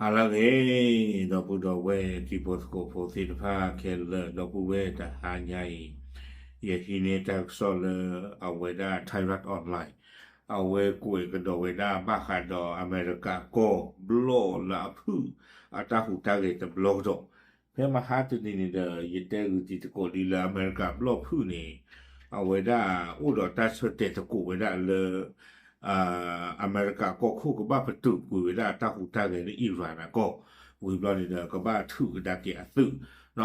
ဟါလၢအဂ့ၤ, ဒီပုၢ်ဒီဝဲၢ်တံၤဖိသကိးဖိသ့ၣ်တဖၣ်ခဲလၢာ် ဒီပုၢ်ဝဲၢ်တဟါညါအံၤ, ယဟံးန့ၢ်တၢ်ကစီၣ်လၢအဝဲဒၣ် Thairath Online အဝဲကွဲးကဒီးဝဲဒၣ်ဘၣ်ဃးဒီးအမဲရကၤကီၢ်ဘျီၣ်လၢအဖုၣ်အတၢ်ဟူးတၢ်ဂဲၤတဘျီကဒီး, ဖဲမဟါတနံၤန့ၣ်ဒီး ယတဲဂုာ်တံၤသကိးလံလၢအမဲရကၤဘျီၣ်ဖုၣ်န့ၣ် အဝဲဒၣ်အိၣ်ဒီးတၢ်ဆၢတဲာ်သကိးဝဲဒၣ်လၢ အမဲရကၤကီၢ်ခိၣ်ကဘၣ်ပတုာ်ကွံာ်ဝဲဒၣ်တၢ်ဟူးတၢ်ဂဲၤလၢအံရၣ်အကီၢ်, ဝံၤဘျီန့ၣ်ဒီး ကဘၣ်ထုးကဒါက့ၤအသုး,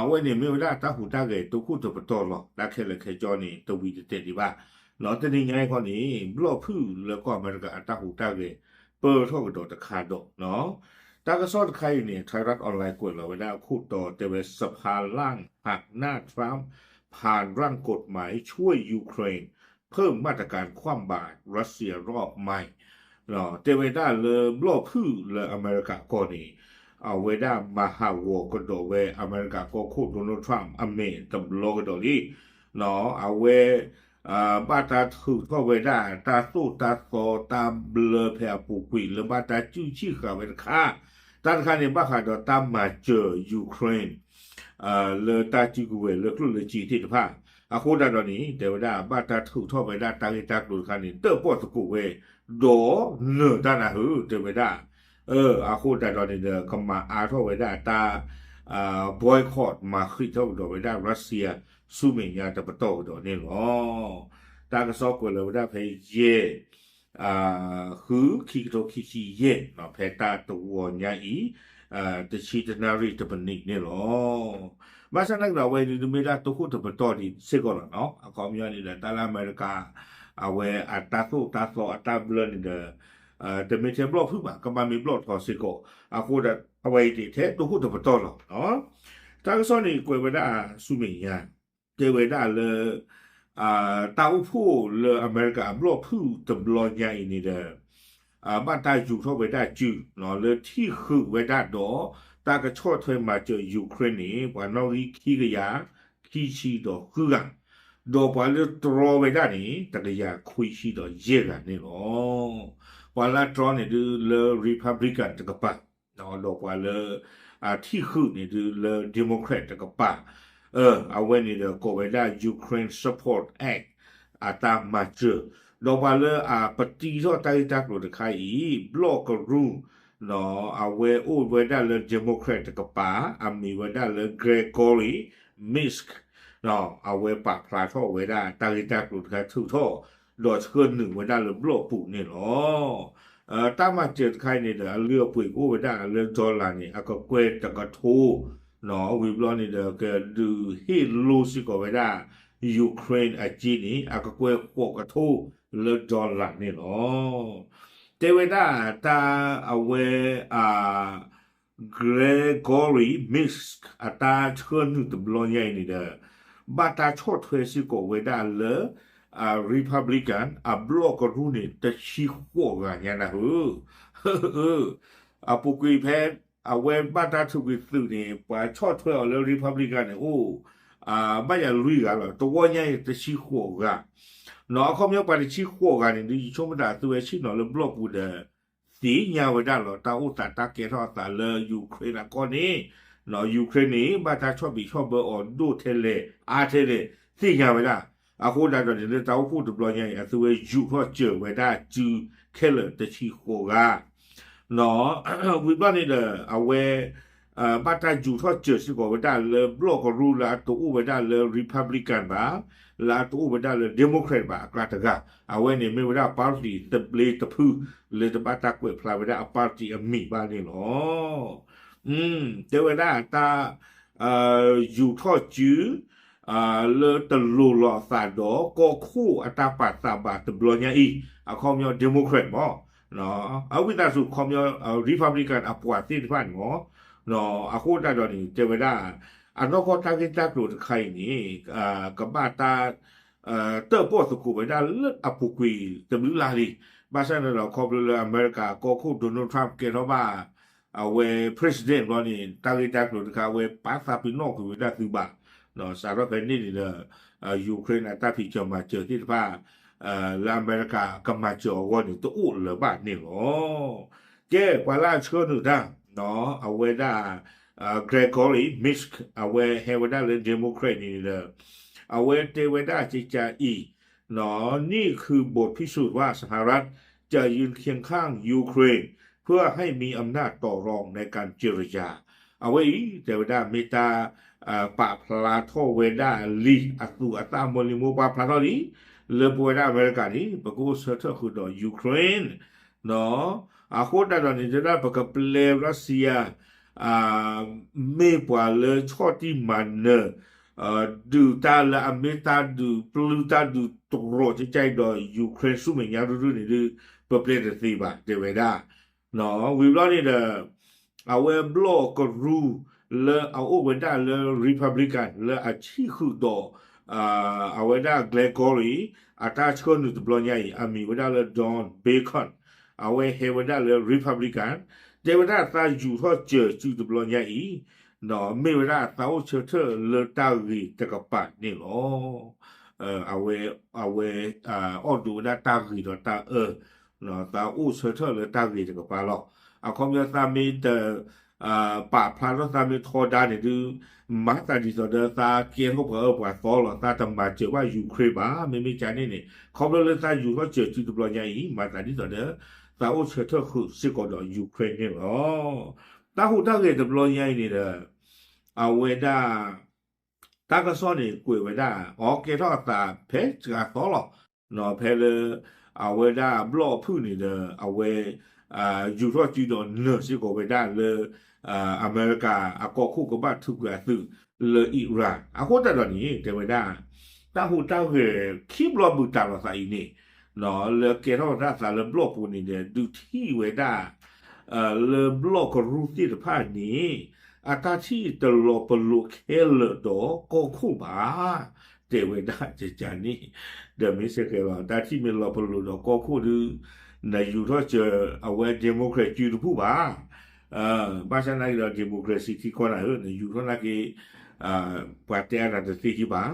အဝဲန့ၣ်မ့ၢ်ဝဲဒၣ်တၢ်ဟူးတၢ်ဂဲၤတခိၣ်တပတီၢ်လီၤ. တၢ်ခဲလၢာ်ခဲဆ့န့ၣ် တဝံၤတတဲာ်ဒံးဘၣ်. တနံၤညါအံၤခီန့ၣ် ဘျီၣ်ဖုၣ်လၢကီၢ်အမဲရကၤအတၢ်ဟူးတၢ်ဂဲၤ ပၢၢ်ထီၣ်ကဒီးတခါဒီး တၢ်ကစီၣ်တခါအံၤန့ၣ် Thairath Online ကွဲးလီၤဝဲဒၣ်အခိၣ်တီတဲဝဲ สภาร่างหักหน้าทรัมป์ ผ่านร่างกฎหมายช่วยยูเครน เพิ่มมาตรการคว่ำบาตรรัสเซียรอบใหม่ တဲဝဲဒၣ်လၢဘျီၣ်ဖုၣ်လၢအမဲရကၤကီၢ်န့ၣ် အဝဲဒၣ်မၤဟးဂီၤကဒီးဝဲအမဲရကၤကီၢ်ခိၣ် Donald Trump အမဲာ်တဘျီကဒီးလံ. အဝဲ ဘၣ်တၢ်ထုးထီၣ်ဝဲဒၣ်တၢ်သိၣ်တၢ်သီတၢ်ဘျၢဖဲအပူၤကွံာ်လၢဘၣ်တၢ်စုၣ်ဆံၣ်ဃာ်ဝဲတခါ, တၢ်တခါန့ၣ် ဘၣ်ဃးဒီးတၢ်မၤစၢၤ Ukraine လၢတၢ်စုကဝဲၤလၢကျိၣ်လၢစ့သ့ၣ်တဖၣ်, အဃိဒၣ်ဒီးန့ၣ် တဲဝဲဒၣ်ဘၣ်တၢ်ထုးထီၣ်ဝဲဒၣ်တၢ်ဂ့ၢ်တၢ်ကျိၤတခါန့ၣ် တၢၣ်ပီၣ်သကိးဝဲ ဒီးနၢၤတၢ်နၢ်ဟူ တဲဝဲဒၣ် အဃိဒၣ်ဒီးန့ၣ်ဒီး ကမၤအါထီၣ်ဝဲဒၣ်တၢ် boycott မၤဃံးထီၣ်ကဒီးဝဲဒၣ် Russia ဆူမဲာ်ညါတပတီၢ်ကဒီးန့ၣ်လီၤ. တၢ်ကစီၣ်ကွဲးလီၤဝဲဒၣ်ဖဲယဲၢ် ဃု ခံကထိခံဆံယဲၢ် ဖဲတၢ်တဝီညါအံၤ တဆံတနၣ်ရံၣ်တမံးနံးန့ၣ်လီၤ. ဘၣ်ဆၣ်သနာ်က့ဒီး အဝဲန့ၣ်မ့ၢ်ဒၣ်တခိၣ်တပတီၢ်ဒံးစ့ၢ်ကီးလီၤနီၤ. အခီပညီန့ၣ်ဒီး တၢ်လၢအမဲရကၤ အဝဲအတၢ်သိၣ်တၢ်သီအတၢ်ဘျၢန့ၣ်ဒီး တမ့ၢ်ထဲဘျီၣ်ဖုၣ်ဘၣ်, ကဘၣ်မ့ၢ်ဘျီၣ်ထီစ့ၢ်ကီး, အဃိဒီး အဝဲအံၤန့ၣ်ထဲတခိၣ်တပတီၢ်လီၤ. တၢ်ကစီၣ်န့ၣ်ကွဲးဝဲဒၣ်ဆူမဲာ်ညါ တဲဝဲဒၣ်လၢ တၢ်အိၣ်ဖှိၣ်လၢအမဲရကၤအဘျီၣ်ဖုၣ်တဘျီညါအံၤန့ၣ်ဒီး ဘၣ်တၢ်ယူၤထီၣ်ဝဲဒၣ်စု လၢထံၣ်ဃုာ်ဝဲဒၣ်ဒီး တၢ်ကဆီၣ်ထွဲမၤစၢၤ Ukraine န့ၣ် ပှၤနီၣ်ဂံၢ်ခံကယၤ ခံဆံဒီးဃုဂၤ, ဒီးပှၤလၢတြီဝဲဒၣ်န့ၣ် တကယၤခွံဆံဒီးယဲၢ်ဂၤန့ၣ်လီၤ. ပှၤလၢအတြီန့ၣ်ဒုးလၢ Republican တကပၤ ဒီးပှၤလၢ အထံၣ်ဃုာ်န့ၣ်ဒုးလၢ Democrat တကပၤ, အဝဲန့ၣ်ဒီးကိးဝဲဒၣ် Ukraine Support Act အတၢ်မၤစၢၤ, ဒီးပှၤလၢအပတံထီၣ်တၢ်ဂ့ၢ်တၢ်ကျိၤတခါအံၤ ဘျီၣ်ကရူၢ် အဝဲအိၣ်ဝဲဒၣ်လၢ Democrat တကပၤ အမံၤဝဲဒၣ်လၢ Gregory Meeks အဝဲပာ်ဖျါထီၣ်ဝဲဒၣ်တၢ်ဂ့ၢ်တၢ်ကျိၤတခါထုးထီၣ် ဒီးဆှၢနုာ်ဝဲဒၣ်လၢဘျီၣ်ပူၤန့ၣ်လီၤ. တၢ်မၤစၢၤတခါအံၤန့ၣ်ဒီး အလုၢ်အပှ့ၤကအိၣ်ဝဲဒၣ်လၢ dollar န့ၣ် အကကွဲၢ်တကထိ, ဝံၤဘျီန့ၣ်ဒီး ကဒုးဟ့ၣ်လိစ့ၢ်ကီးဝဲဒၣ် Ukraine အစ့န့ၣ် အကကွဲၢ်ဃိးကထိလၢ dollar န့ၣ်လီၤ. တဲဝဲဒၣ်တၢ်အဝဲ Gregory Meeks အတၢ်ဆှၢနုာ်တဘျီညါအံၤန့ၣ်ဒီး ဘၣ်တၢ်ဆီၣ်ထွဲစ့ၢ်ကီးဝဲဒၣ်လၢ Republican အဘျီၣ်ကရူၢ်န့ၣ် တဆံဃိးဂၤညါနၢ်ဟူ အပူၤကွံာ်ဖဲ အဝဲဘၣ်တၢ်ထုးကွံာ်သုးန့ၣ် ပှၤဆီၣ်ထွဲအီၤလၢ Republican န့ၣ်အိၣ် ဘၣ်ယၤလွံၢ်ဂၤလီၤ. တဝီညါအံၤတဆံဃိးဂၤ, အခီပညီပှၤတဆံဃိးဂၤန့ၣ်ဒုး ယဆိကမိၣ်တၢ်အသုဝဲဆ့ၣ်နီၤလၢဘျီၣ်ပူၤဒီး သ့ၣ်ညါဝဲဒၣ်လီၤ တၢ်အိၣ်သးတၢ်ကဲထီၣ်အသးလၢ Ukraine အကီၢ်န့ၣ်, Ukraine န့ၣ် ဘၣ်တၢ်ဆီၣ်ဘံးဆီၣ်ဘၢအီၤဒိၣ်ထဲလဲၣ်အါထဲလဲၣ် သ့ၣ်ညါဝဲဒၣ်. အဃိဒၣ်ဒီးန့ၣ် လၢတၢ်အိၣ်ဖှိၣ်တဘျီညါအံၤ အသုဝဲယူာ်ထီၣ်စၢၤဝဲဒၣ်စုခဲလၢာ်တဆံဃိးဂၤ ဝံၤဘျီန့ၣ်ဒီး အဝဲ ဘၣ်တၢ်ယူာ်ထီၣ်စၢၤစ့ၢ်ကီးဝဲဒၣ်လၢဘျီၣ်ကရူၢ်လၢအတအိၣ်ဝဲဒၣ်လၢ Republican ဘၣ်, လၢအတအိၣ်ဝဲဒၣ်လၢ Democrat ဘၣ်အကျါတဂၤ, အဝဲန့ၣ်မ့ၢ်ဝဲဒၣ် party သဘျ့တဖု လၢတဘၣ်တၢ်ကွဲးဖျါဝဲဒၣ်အ party အမံၤဘၣ်န့ၣ်လီၤ. တဲဝဲဒၣ်တၢ် ယူာ်ထီၣ်စု လၢတလိၤလီၤအသးဒီးကီၢ်ခိၣ်အတၢ်ပာ်သးဘၣ်တဘျီညါအံၤ, အခီပညီ Democrat မ့ၢ် အဝံသးစူၤ ခီပညီ Republican အပှၤသ့ၣ်တဖၣ်န့ၣ်မ့ၢ်, အဃိသတးဒီးန့ၣ် တဲဝဲဒၣ် အနီၢ်ကီၢ်တၢ်ဂ့ၢ်တၢ်ကျိၤတခါအံၤန့ၣ် ကဘၣ်တၢ် တၢၣ်ပီၣ်သကိးဝဲဒၣ်လၢအပူၤကွံာ်တဘျုးလါလံ. ဘၣ်ဆၣ်န့ၣ်ဒီး ခီဖျိလၢအမဲရကၤကီၢ်ခိၣ် Donald Trump ကဲထီၣ်ဘၣ် အဝဲ president ဘျီန့ၣ် တၢ်ဂ့ၢ်တၢ်ကျိၤတခါ အဝဲပာ်သးပ့ၤနီၣ်ကွံာ်ဝဲဒၣ်သုဘၣ်, စးထီၣ်ဖဲန့ၣ်န့ၣ်ဒီး Ukraine အတၢ်ဖံးစၢၤမၤစၢၤသ့ၣ်တဖၣ် လၢအမဲရကၤကမၤစၢၤအဂီၢ်န့ၣ် တအိၣ်လၢၤဘၣ်န့ၣ်လီၤ. ကဲ ပှၤလၢအဆှၢနုာ်တၢ် အဝဲဒၣ် Gregory Meeks အဝဲဟဲဝဲဒၣ်လၢ Democrat န့ၣ်ဒီး အဝဲတဲဝဲဒၣ်ကကးအံၤ นี่คือบทพิสูจน์ว่าสหรัฐจะยืนเคียงข้างยูเครนเพื่อให้มีอำนาจต่อรองในการเจรจา အဝဲအံၤ တဲဝဲဒၣ်မ့ၢ်တၢ် ပာ်ဖျါထီၣ်ဝဲဒၣ်လံ အသူးအသ့ၣ် မိၢ်လံၤမိၢ်ပှၢ်ဖျါထီၣ်လံ လၢပဝဲဒၣ်အမဲရကၤန့ၣ် ပကအိၣ်ဆၢထၢၣ်ဃုာ်ဒီး Ukraine အဃိသတးဒီးန့ၣ် တဲဒၣ်ပကပျဲ Russia မ့ၢ်ပှၤလၢဆီၣ်တံၢ်မၤနၢၤ ဒုးတၢ်လၢအမ့ၢ်တၢ်ဒုးပျုၢ်တၢ်ဒုးတြီၤကကဲအံၤဒီး Ukraine ဆူမဲာ်ညါရုၢ်ရုၢ်န့ၣ်ဒုး ပပျဲတသ့ဘၣ် တဲဝဲဒၣ် ဝံၤဘျီန့ၣ်ဒီး အဝဲဘျီၣ်ကရူၢ်လၢအအိၣ်ဝဲဒၣ်လၢ Republican လၢအဆံၣ်ဃုာ်ဒီး အဝဲဒၣ် Gregory အတၢ်ဆှၢနုာ်တဘျီညါအံၤ အမံၤဝဲဒၣ်လၢ Don Bacon အဝဲဟဲဝဲဒၣ်လၢ Republican တဲဝဲဒၣ်သးယူၤထီၣ်စၢၤစုတဘျီညါအံၤ မ့ၢ်ဝဲဒၣ်သးအိၣ်ဆၢထၢၣ်လၢတၢ်ဂ့ၤတကပၤန့ၣ်လီၤ. အဝဲ အဝဲ အီၣ်ဒိးဝဲဒၣ်တၢ်ဂ့ၤဒီးတၢ်အၢ သးအိၣ်ဆၢထၢၣ်လၢတၢ်ဂ့ၤတကပၤလီၤ. အခီပညီသးမ့ၢ်တ ပာ်ဖျါထီၣ်သးမ့ၢ်ထီဒါန့ၣ်ဒုး မၤသးဒ်သိးဒီးသးကဲထီၣ်ပှၤအၢပှၤသီလီၤ. သးတမၤစၢၤဘၣ် Ukraine ဘၣ်. မ့မ့ၢ်ကန့ၣ်န့ၣ် ခီဖျိလၢသးယူၤထီၣ်စၢၤစုတဘျီညါအံၤ မၤသးဒ်သိးဒီး သးအိၣ်ဆၢထၢၣ်ဃုာ်စ့ၢ်ကီးဒီး Ukraine န့ၣ်လီၤ. တၢ်ဟူးတၢ်ဂဲၤတဘျီညါအံၤန့ၣ်ဒီး အဝဲဒၣ် တၢ်ကစီၣ်န့ၣ်ကွဲးဝဲဒၣ် အီကဲထီၣ်အသးဖဲစှၤသီလီၤ. ဖဲလၢ အဝဲဒၣ်ဘျီၣ်အဖုၣ်န့ၣ်ဒီး အဝဲ ယူၤထီၣ်စုဒီးနၢၤစ့ၢ်ကီးဝဲဒၣ်လၢ အမဲရကၤအကီၢ်ခိၣ်ကဘၣ်ထုးကွံာ်အသုးလၢ Iran အဃိသတးဒီးန့ၣ် တဲဝဲဒၣ် တၢ်ဟူးတၢ်ဂဲၤခံဘျီဘူးတးလိာ်သးအံၤန့ၣ် လၢကဲထီၣ်ဝဲဒၣ်သးလၢဘျီၣ်ပူၤန့ၣ်ဒီး ဒုးထံၣ်ဝဲဒၣ် လၢဘျီၣ်ကရူၢ်သ့ၣ်တဖၣ်န့ၣ် အတၢ်ထံၣ်တလီၤပလိာ်ခဲလၢာ်ဒီးကီၢ်ခိၣ်ဘၣ် တဲဝဲဒၣ်ကကန့ၣ် ဒီးမ့ၢ်စ့ၢ်ကီးလီၤ တၢ်ထံၣ်မ့ၢ်လီၤပလိာ်ဒီးကီၢ်ခိၣ်ဒုး နယူၤထီၣ်စၢၤအဝဲ democrat စုတဖုၣ်ဘၣ်. ဘၣ်ဆၣ်နာ်က့ဒီး democracy ထံကီၢ်နၤဧၢ နယူၤထီၣ်နာ်က့ ပှၤတဲအါနၤတသ့ယံၤဘၣ်.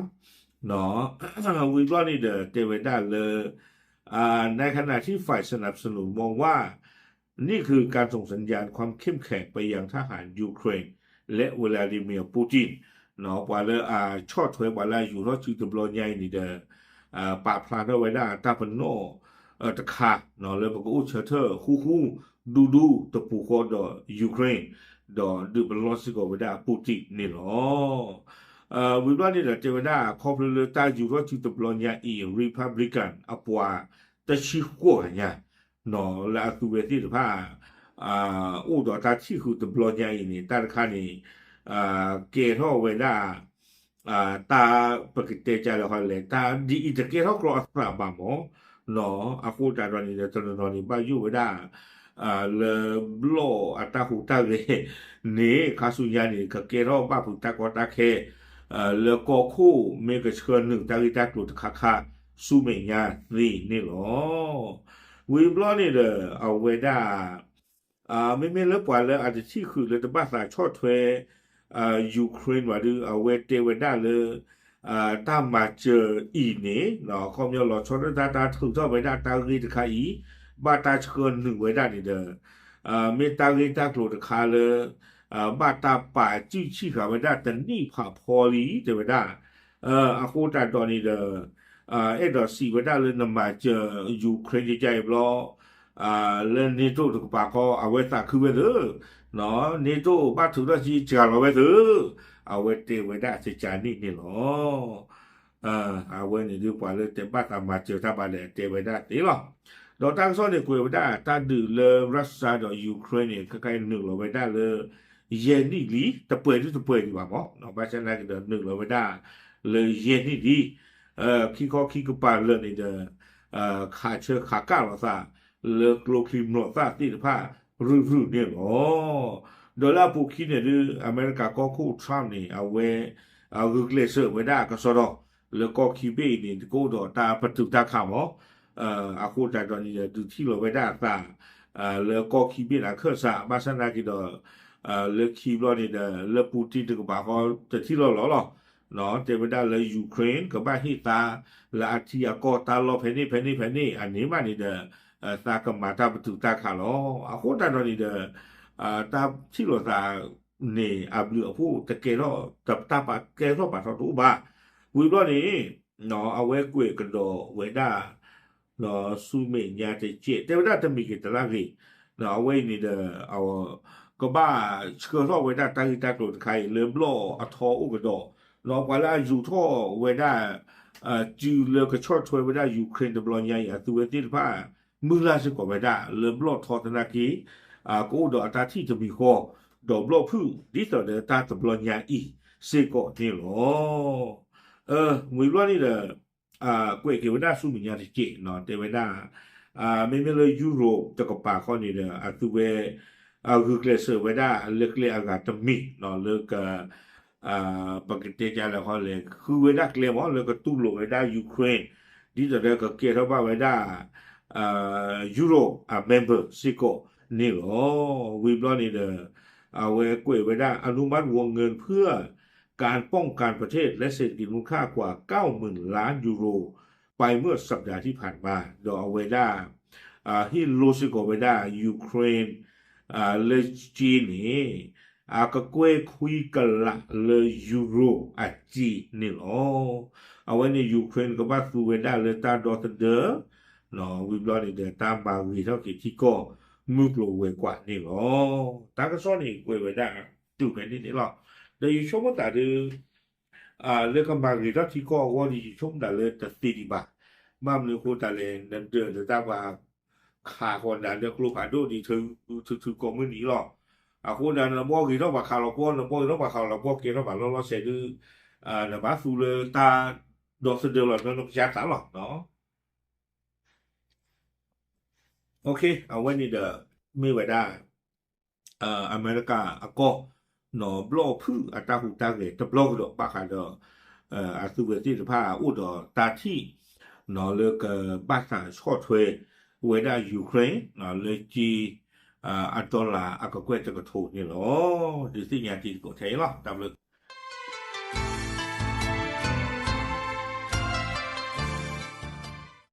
ဝံၤဘျီန့ၣ်ဒီးတဲဝဲဒၣ်လၢ ในขณะที่ฝ่ายสนับสนุนมองว่า นี่คือการส่งสัญญาณความเข้มแข็งไปยังทหารยูเครน และวลาดิเมียร์ปูติน ပှၤလၢအဆီၣ်ထွဲပှၤလၢအယူၤထီၣ်စုတဘျီညါအံၤန့ၣ်ဒီး ပာ်ဖျါထီၣ်ဝဲဒၣ်တၢ်ပနီၣ်တခါ လၢပကအိၣ်ဆၢထၢၣ်ဃူဃူဒူဒူတပူၤဃီဒီး Ukraine ဒီးဒုးပလီၢ်စ့ၢ်ကီးဝဲဒၣ် Putin န့ၣ်လီၤ. ဝံၤဘျီန့ၣ်ဒီးတဲဝဲဒၣ် ခီဖျိလၢတၢ်ယူၤထီၣ်စုတဘျီညါအံၤ Republican အပှၤတဆံဃိးဂၤညါ လၢအသုဝဲသ့ၣ်တဖၣ် အိၣ်ဒီးတၢ်ထံၣ်ဃုာ်တဘျီညါအံၤန့ၣ် တၢ်တခါန့ၣ် ကဲထီၣ်ဝဲဒၣ် တၢ်ပကတဲကလဲၣ်ဃီလဲၣ် တၢ်ဒ်အံၤတကဲထီၣ်ကျီအသးဘၣ်မး အဃိသတးဒီးန့ၣ်ဒီး တနီၤနီၤန့ၣ် ဘၣ်ယိၣ်ဝဲဒၣ် လၢဘျီၣ်အတၢ်ဟူးတၢ်ဂဲၤန့ၣ် ခါဆူညါန့ၣ် ကကဲထီၣ်ဘၣ်ဖုးတၢ်ကီတၢ်ခဲ လၢကီၢ်ခိၣ်မ့ၢ်ကဆှၢနုာ်တၢ်ဂ့ၢ်တၢ်ကျိၤတခါခါ ဆူမဲာ်ညါသ့န့ၣ်လီၤ. ဝံၤဘျီန့ၣ်ဒီး အဝဲဒၣ် မ့မ့ၢ်လၢပှၤလၢအတထံၣ်ဃုာ်လၢတဘၣ်သးဆီၣ်ထွဲ Ukraine ဘၣ်ဒီး အဝဲတဲဝဲဒၣ်လၢ တၢ်မၤစၢၤအံၤန့ၣ် ခီပညီလီၤဆီဒၣ်တၢ်တၢ်ထုးထီၣ်ဝဲဒၣ်တၢ်ဂ့ၢ်တခါအံၤ ဘၣ်တၢ်ဆှၢနုာ်ဝဲဒၣ်န့ၣ်ဒီး မ့ၢ်တၢ်ဂ့ၢ်တၢ်ကျိၤတခါလၢ ဘၣ်တၢ်ပာ်စုၣ်ဆံၣ်ဃာ်ဝဲဒၣ်တနံၣ်ဖးဖီလံ တဲဝဲဒၣ် အဃိသတးဒီးန့ၣ်ဒီး အဲၣ်ဒိးစံးဝဲဒၣ်လၢနမၤစၢၤ Ukraine ကကဲအံၤဘျီ လၢ NATO တကပၤဃီ အဝဲသးခုဝဲသ့ NATO ဘၣ်ထုးထီၣ်စုစှၤလီၤဝဲသ့ အဝဲတဲဝဲဒၣ်ကကန့ၣ်န့ၣ်လီၤ. အဝဲန့ၣ်ဒုးပှၤလၢတဲဘၣ်သးမၤစၢၤတၢ်ဘၣ်လဲၣ်တဲဝဲဒၣ်သ့လီၤ. ဒီးတၢ်ကစီၣ်န့ၣ်ကွဲးဝဲဒၣ် တၢ်ဒုးလၢ Russia ဒီး Ukraine န့ၣ် ခဲခါအံၤနုာ်လီၤဝဲဒၣ်လၢ ယဲၢ်နံၣ်လံ တပှဲၤဒုတပှဲၤဒံးဘၣ်မး ဘၣ်ဆၣ်သနာ်က့ဒီး နုာ်လီၤဝဲဒၣ်လၢယဲၢ်နံၣ်လံ ခံခီခံကပၤလၢာ်န့ၣ်ဒီး ခးဆၢခးကၣ်လိာ်သး လၢကျိချံမျိာ်သၣ်သ့ၣ်တဖၣ်ရုၢ်ရုၢ်န့ၣ်လီၤ. ဒီးလၢအပူၤခံန့ၣ်ဒုး အမဲရကၤကီၢ်ခိၣ် Trump န့ၣ် အဝဲ ဂုာ်ကျဲးစၢးဝဲဒၣ်ကစီဒီ လၢကီၢ်ခံဘ့ၣ်အံၤန့ၣ် ကအိၣ်ဒီးတၢ်ပတုာ်တၢ်ခးမး အဃိသတးဒီးန့ၣ်ဒီး ဒုးထံၣ်လီၤဝဲဒၣ်အသး လၢကီၢ်ခံဘ့ၣ်န့ၣ်အခၢၣ်စး ဘၣ်ဆၣ်သနာ်က့ဒီး လၢခံဘျီန့ၣ်ဒီး လၢ Putin တကပၤဃီ တထံၣ်လီၤလီၤလီၤ. တဲဝဲဒၣ်လၢ Ukraine ကဘၣ်ဟ့ၣ်သါ လၢအထံအကီၢ်တၢ်လီၢ်ဖဲန့ၣ်ဖဲန့ၣ်ဖဲန့ၣ် အန့ၣ်မးန့ၣ်ဒီး သးကမၤတၢ်ပတုာ်တၢ်ခးလီၤ. အဃိသတးဒီးန့ၣ်ဒီး တၢ်ထံၣ်လိာ်သးန့ၣ် အဘျုးအဖှိၣ်တကဲထီၣ် တၢ်ပာ်ကဲထီၣ်ပာ်ထီၣ်တအိၣ်ဘၣ်. ဝံၤဘျီန့ၣ် အဝဲကွဲးကဒီးဝဲဒၣ် ဆူမဲာ်ညါတကဲး တဲဝဲဒၣ်တမံၤဂ့ၤတလါဂ့ၤ အဝဲအံၤန့ၣ်ဒီး ကဘၣ်ဆှၢထီၣ်ဝဲဒၣ်တၢ်ဂ့ၢ်တၢ်ကျိၤတခါအံၤ လၢဘျီၣ်အထီအိၣ်ကဒီး ပှၤလၢအယူၤထီၣ်ဝဲဒၣ် စုလၢကဆီၣ်ထွဲဝဲဒၣ် Ukraine တဘျီညါအံၤ အသုဝဲသ့ၣ်တဖၣ် မုၢ်လၢ်စ့ၢ်ကီးဝဲဒၣ် လၢဘျီၣ်ထီသနာ်က့ ကအိၣ်ဒီးအတၢ်ထံၣ်တမံၤဃီ ဒီးဘျီၣ်ဖုၣ် ဒ်သိးဒီးတၢ်တဘျီညါအံၤစ့ၢ်ကီးန့ၣ်လီၤ. ဝံၤဘျီန့ၣ်ဒီး ကွဲးက့ၤဝဲဒၣ်ဆူမဲာ်ညါတကဲး တဲဝဲဒၣ် မ့မ့ၢ်လၢ Europe တကပၤဃီန့ၣ်ဒီး အသုဝဲ ဂုာ်ကျဲးစၢးဝဲဒၣ်လၢကျဲအဂၤတမံၤလၢက ပကတဲကလဲၣ်ဃီလဲၣ် ဃုဝဲဒၣ်ကျဲမး လၢကတူၢ်လိာ်ဝဲဒၣ် Ukraine ဒ်သိးဒီးကကဲထီၣ်ဘၣ်ဝဲဒၣ် Europe အ member စ့ၢ်ကီးန့ၣ်လီၤ. ဝံၤဘျီန့ၣ်ဒီး အဝဲကွဲးဝဲဒၣ် อนุมัติวงเงินเพื่อการป้องกันประเทศและเศรษฐกิจมูลค่ากว่าเก้าหมื่นล้านยูโร ပှဲၤမုၢ်အစၢဖဒၤထံၣ်ဖးမး ဒီးအဝဲဒၣ် ဟ့ၣ်လိစ့ၢ်ကီးဝဲဒၣ် Ukraine လၢက့န့ၣ် အကကွဲၢ်ခွံကလးလၢ Euro အက့န့ၣ်လီၤ. အဝဲန့ၣ် Ukraine ကဘၣ်သူဝဲဒၣ်လၢတၢ်ဒီသဒၢ ဝံၤဘျီန့ၣ်ဒီး တၢ်မၤဂ့ၤထီၣ်က့ၤထံကီၢ် မုၢ်ကျိၤဝဲၤကွာ်န့ၣ်လီၤ. တၢ်ကစီၣ်န့ၣ်ကွဲးဝဲဒၣ် တုၤဖဲန့ၣ်န့ၣ်လီၤ. ဒီးယဆိကမိၣ်သးဒီး လၢကမၤဂ့ၤထီၣ်ထံကီၢ်အဂီၢ်ဒီး ယဆိကမိၣ်သးလၢတသ့ဒံးဘၣ်. ဘၣ်မနုၤအဃိသတးလဲၣ် နဒၢးလၢတၢ်ပှၤခးဃီၤနၤလၢကျိဖးဒိၣ်ဒ် ထုထုကိးမုၢ်နံၤလီၤ. အဃိဒီးနဘီၣ်ဂ့ၤထီၣ်ပှၤခးလီၤပှီၢ် နဘီၣ်ဂ့ၤထီၣ်ပှၤခးလီၤပှီၢ် ကဲထီၣ်ပှၤလီၢ်လီၢ်ဆဲးဒုး နဘၣ်သူလၢတၢ်ဒီသဒၢလီၤ နကစၢ်သးလီၤ. အဝဲန့ၣ်ဒီး မ့ၢ်ဝဲဒၣ် အမဲရကၤအကီၢ် နီၢ်ဘျီၣ်ဖုၣ်အတၢ်ဟူးတၢ်ဂဲၤတဘျီကဒီး ဘၣ်ဃးဒီး အသုဝဲသ့ၣ်တဖၣ်အိၣ်ဒီးတၢ်ထံၣ် နီၢ်လၢကဘၣ်သးဆီၣ်ထွဲဝဲဒၣ် Ukraine လၢက့ အ dollar အကကွဲၢ်တကထိန့ၣ်လီၤ. ဒုးသ့ၣ်ညါတံၤသကိးထဲအံၤလီၤ. တၢ်ဘျုး